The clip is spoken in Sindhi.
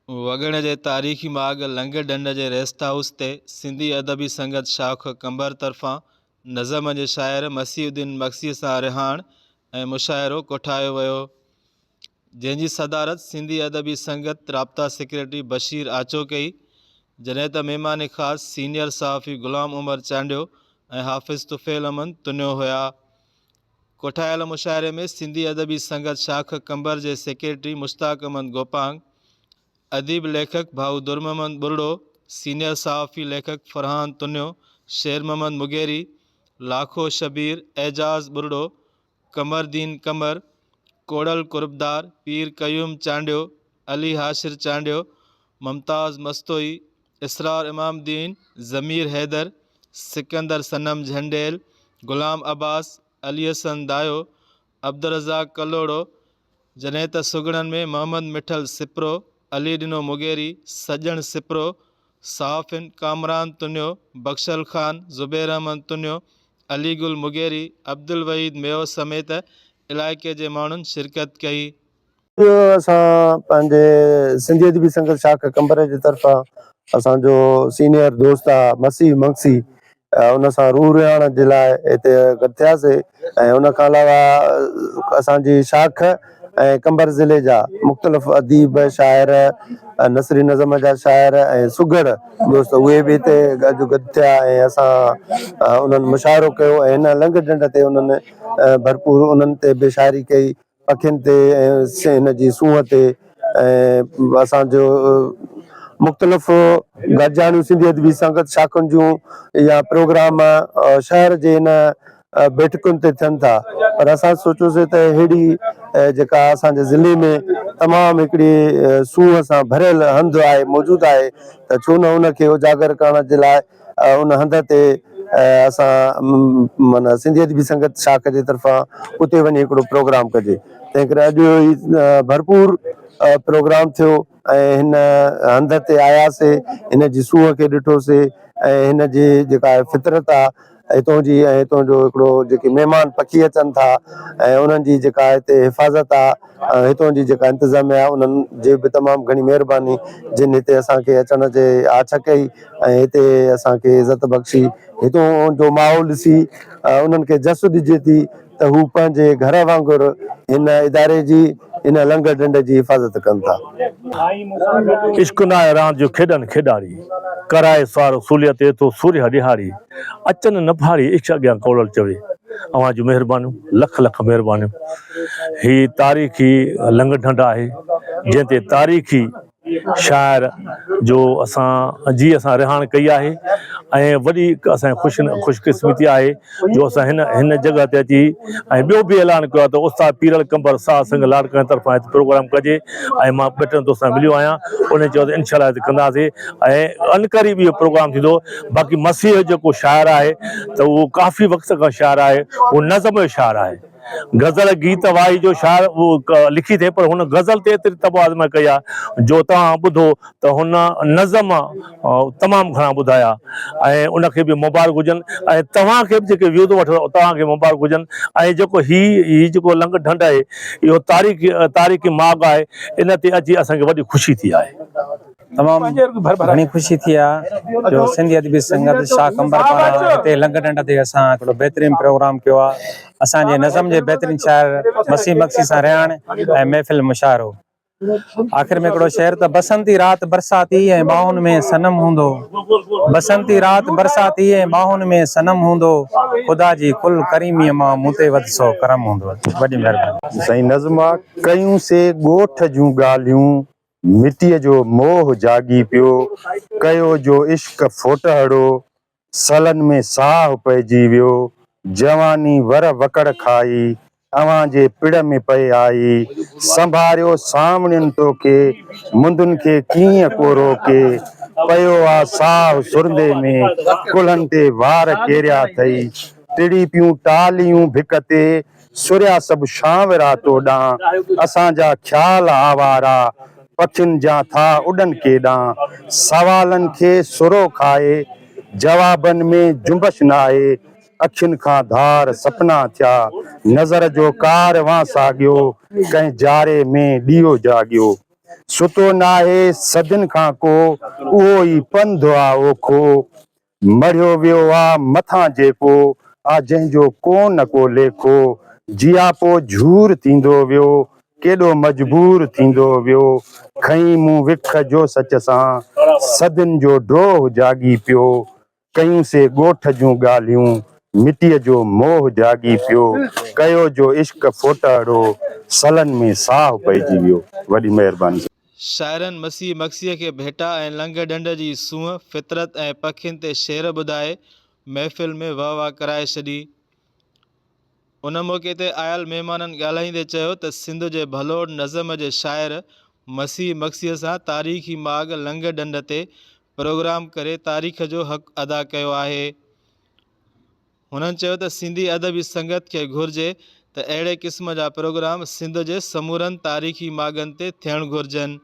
وڳڻ جي تاريخي ماڳ لنگهه ڍنڍ جي ريسٽ هائوس تي سنڌي ادبي سنگت شاخ قمبر طرفان نظم جي شاعر مسيح الدين مگسي سان رهاڻ ۽ مشاعرو ڪوٺايو ويو، جنهن جي صدارت سنڌي ادبي سنگت رابطا سيڪريٽري بشير آچو ڪئي، جڏهن ته مهمان خاص سينيئر صحافي غلام عمر چانڊيو ۽ حافظ طفيل احمد تنيو هيا. ڪوٺايل مشاعري ۾ سنڌي ادبي سنگت شاخ قمبر جي سيڪريٽري مشتاق احمد گوپانگ، اديب ليکڪ ڀائو درمحمد ٻرڙو، سينيئر صحافي ليکڪ فرحان تنيو، شير محمد مغيري، لاکو شبير، اعجاز ٻرڙو، قمر دين قمر، ڪوڙل قربدار، پير قيوم چانڊيو، علي حاشر چانڊيو، ممتاز مستوئي، اسرار امام الدين، ضمير حيدر، سڪندر صنم جهنڊيل، غلام عباس، علي حسن دايو، عبدالرزاق ڪلهوڙو، جڏهن ته سگهڙن ۾ محمد مٺل سپرو، علي ڏنو مغيري، سڄڻ سپرو، صحافين ڪامران تنيو، بخشل خان، زبير احمد تنيو، علي گل مغيري، عبدالوحيد ميو سميت علائقي جي ماڻهن شرڪت ڪئي. اڄ اسان پنهنجي سنڌي ادبي سنگت شاخ قمبر جي طرفان اسان جو سينئر دوست آ مسيح مگسي ان سان روح رهاڻ جي لاء هتي گڏ ٿياسي ۽ ان کان علاوه اسان جي شاخ ۽ قمبر ضلعي جا مختلف اديب شاعر نثري نظم جا شاعر ۽ سگهڙ دوست اهي به هتي اڄ گڏ ٿيا ۽ اسان انهن مشاعرو ڪيو ۽ هن لنگهه ڍنڍ تي انهن ڀرپور انهن تي به شاعري ڪئي. پکين تي ۽ هن جي سونهن تي ۽ اسان جو مختلف گڏجاڻيون سنڌي ادبي سنگت شاخن جون يا پروگرام شهر جي هن بيٺڪن تي ٿين ٿا پر اسان سوچيوسي ته ههڙي جيڪا اسان جي ضلعي ۾ تمام هڪڙي سونهن سان ڀريل هنڌ آهي موجود آهي ته ڇو نه ان کي اجاگر ڪرڻ جي لاء ان هنڌ تي اسان معنيٰ سنڌي ادبي سنگت شاخ جي طرفان اتي وڃي هڪڙو پروگرام ڪجي تنهن ڪري اڄ هي ڀرپور پروگرام ٿيو ۽ هن هنڌ تي آياسي هن جي سونهن کي ڏٺوسي ۽ هن جي جيڪا فطرت آ هتون جي ۽ هتون جو هڪڙو جيڪي مهمان پکي اچن ٿا ۽ انهن جي جيڪا هتي حفاظت آ ۽ هتون جي جيڪا انتظاميا آ انهن جي به تمام گهڻي مهرباني جن هتي اسان کي اچڻ جي آڇ ڪئي ۽ هتي اسان کي عزت بخشي. هتون جو ماحول ڏسي انهن کي جس ڏجي ٿي ته هو پنهنجي گهر وانگر هن اداري جي هن لنگهه ڍنڍ جي حفاظت ڪن ٿا. عشق ناهي راند جو کيڏن کيڏاڙي، ڪرائي سوار سوليء تي ٿو سورهيه ڏهاڙي، اچن نه ڦاڙي عشق اڳيان ڪوڙل چوي. اوهان جون مهربانيون، لک لک مهربانيون. هي تاريخي لنگهه ڍنڍ آهي، جنهن تي تاريخي شاعر جو اسان جي اسان رهاڻ ڪئي آهي ۽ وڏي اسان جي خوش خوش قسمتي آهي جو اسان هن هن جڳهه تي اچي ۽ ٻيو به اعلان ڪيو آهي ته استاد پيرل قمبر ساهه سنگ لاڙڪاڻي طرفان هت پروگرام ڪجي ۽ مان ٻه ٽن دوستن سان مليو آهيان انهن چيو ته انشاء الله هت ڪنداسين ۽ عنقريب اهو پروگرام ٿيندو باقي مسيح جيڪو شاعر آهي ته اهو ڪافي وقت کان شاعر آهي اهو نظم جو شاعر آهي غزل گيت وائي جو شاعر اهو لکي ٿي پر هن غزل تي ايتري طبع آزمائي ڪئي آهي جو توهان ٻڌو ته هن نظم تمام گهڻا ٻڌايا ۽ ان کي به مبارڪ هجن ۽ توهان کي به جيڪي ويوز وٺندا توهان کي مبارڪ هجن ۽ جيڪو هي هي جيڪو لنگ ڍنڍ آهي اهو تاريخي تاريخي ماڳ آهي ان تي اچي اسان کي وڏي خوشي ٿي آهي. تمام گهڻي خوشي ٿي آ جو سنڌي ادبي سنگت شاھ قمبر پاران هتي لنگهه ڍنڍ تي اسان هڪڙو بهترين پروگرام ڪيو آ اسان جي نظم جي بهترين شاعر مسيح مگسي سان رهاڻ ۽ محفل مشاعرو آخر ۾ هڪڙو شعر ته بسنتي رات برساتي ۽ ٻانهن ۾ صنم هوندو بسنتي رات برساتي ۽ ٻانهن ۾ صنم هوندو خدا جي ڪل ڪريميء مان مون تي وڌ سو ڪرم هوندو وڏي مهرباني. سائين نظم آ ڪيون سي ڳوٺ جون ڳالهيون مٽيء جو موهه جاڳي پيو، ڪيو جو عشق ڦوٽهڙو، سلن ۾ ساهه پئجي ويو، جواني ور وڪڙ کائي، اوهان جي پڙ ۾ پئي آئي، سنڀاريو سانوڻين توکي، مندن کي ڪيئن ڪو روڪي، پيو آ ساهه سرندي ۾، ڪلهن تي وار ڪيريا اٿئي، ٽڙي پيون ٽالهيون ڀڪ تي، سريا سڀ شانورا تو ڏانهن، اسان جا خيال آوارا، پکين جان ٿا اڏن ڪيڏانهن، سوالن کي سرو کائي، جوابن ۾ جنبش ناهي، اکين کان ڌار سپنا ٿيا، نظر جو ڪاروان ساڳيو، ڪنهن جاري ۾ ڏيئو جاڳيو. ستو ناهي صدين کان ڪو، اهو ئي پنڌ آ اوکو. مڙهيو ويو آ مٿان جيڪو، آ جنهن جو ڪو نه ڪو ليکو. جياپو جھور ٿيندو ويو، ڪيڏو مجبور ٿيندو ويو. کنئي مون وک جو سچ سان، صدين جو ڊوهه جاڳي پيو. ڪيون سي ڳوٺ جون ڳالهيون، مٽيء جو موهه جاڳي پيو. ڪيو جو عشق ڦوٽهڙو، سلن ۾ ساهه پئجي ويو. وڏي مهرباني. شاعرن مسيح مگسيء کي ڀيٽا ۽ لنگهه ڍنڍ جي سونهن، فطرت ۽ پکين تي شعر ٻڌائي محفل ۾ وهه واهه ڪرائي ڇڏي. ان موقعي تي آيل مهمانن ڳالهائيندي چيو ته سنڌ جي ڀلوڙ نظم جي شاعر مسيح مگسيء سان تاريخي ماڳ لنگهه ڍنڍ تي پروگرام ڪري تاريخ جو حق ادا ڪيو آهي. هنن چيو ته سنڌي ادبي سنگت کي گهرجي ته اهڙي قسم جا پروگرام سنڌ جي سمورن تاريخي ماڳن تي ٿيڻ گهرجن.